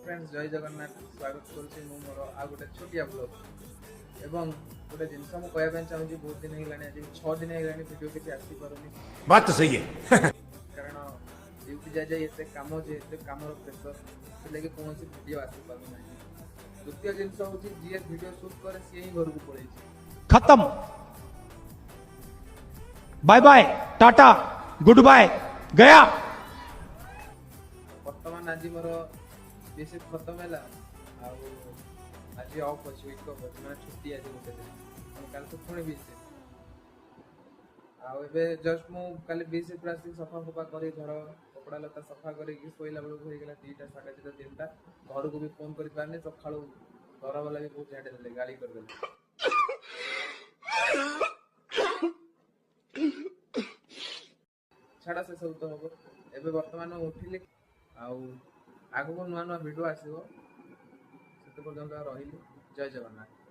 Friends, ଜୟ ଜଗନ୍ନାଥ। ସ୍ୱାଗତ କରୁଛି ମୁଁ ମୋର ଆଉ ଗୋଟେ ଛୋଟିଆ ବ୍ଲଗ୍। ଏବଂ ଗୋଟେ ଜିନିଷ ମୁଁ କହିବା ପାଇଁ ଚାହୁଁଛି, ବହୁତ ଦିନ ହେଇଗଲାଣି, ଆଜି 6 ଦିନ ହେଇଗଲାଣି, ଭିଡ଼ିଓ କିଛି ଆସିପାରୁନି। बात तो सही है। କାରଣ ଡ୍ୟୁଟି ଯାଇ ଯାଇ ଏତେ କାମ ଯେ ଏତେ କାମର ପ୍ରେସର, ସେଥିଲାଗି କୌଣସି ଭିଡ଼ିଓ ଆସିପାରୁନାହିଁ। ଦ୍ୱିତୀୟ ଜିନିଷ ହେଉଛି, ଯିଏ ଭିଡ଼ିଓ ସୁଟ୍ କରେ ସିଏ ହିଁ ଘରକୁ ପଳେଇଛି। खत्म, bye bye, tata, good bye, गया। ବର୍ତ୍ତମାନ ଆଜି ମୋର ବି ସିଫ୍ଟ ଖତମ ହେଲା ଆଉ ଆଜି ଅଫ୍ ଅଛି, ୱିକ୍ ଅଫ୍ ଅଛି, ମାନେ ଛୁଟି ଆଜି ଗୋଟେ ଦିନ। ଆଉ କାଲି ତ ପୁଣି ବି ସିଫ୍ଟ। ଆଉ ଏବେ ଜଷ୍ଟ ମୁଁ କାଲି ବି ସିଫ୍ଟ ଆସିକି ସଫା ଫଫା କରି, ଘର କପଡ଼ା ଲତା ସଫା କରିକି ଶୋଇଲା ବେଳକୁ ହେଇଗଲା 2ଟା, 2:30, 3ଟା। ଘରକୁ ବି ଫୋନ୍ କରିପାରିନି। ସକାଳୁ ଘରବାଲା ବି ବହୁତ ଝାଡ଼ି ଦେଲେ, ଗାଳି କରିଦେଲେ। ଛାଡ଼, ସେ ସବୁ ତ ହବ। ଏବେ ବର୍ତ୍ତମାନ ମୁଁ ଉଠିଲି ଆଉ ଆଗକୁ ନୂଆ ନୂଆ ଭିଡ଼ିଓ ଆସିବ। ସେତେ ପର୍ଯ୍ୟନ୍ତ ରହିଲି। ଜୟ ଜଗନ୍ନାଥ।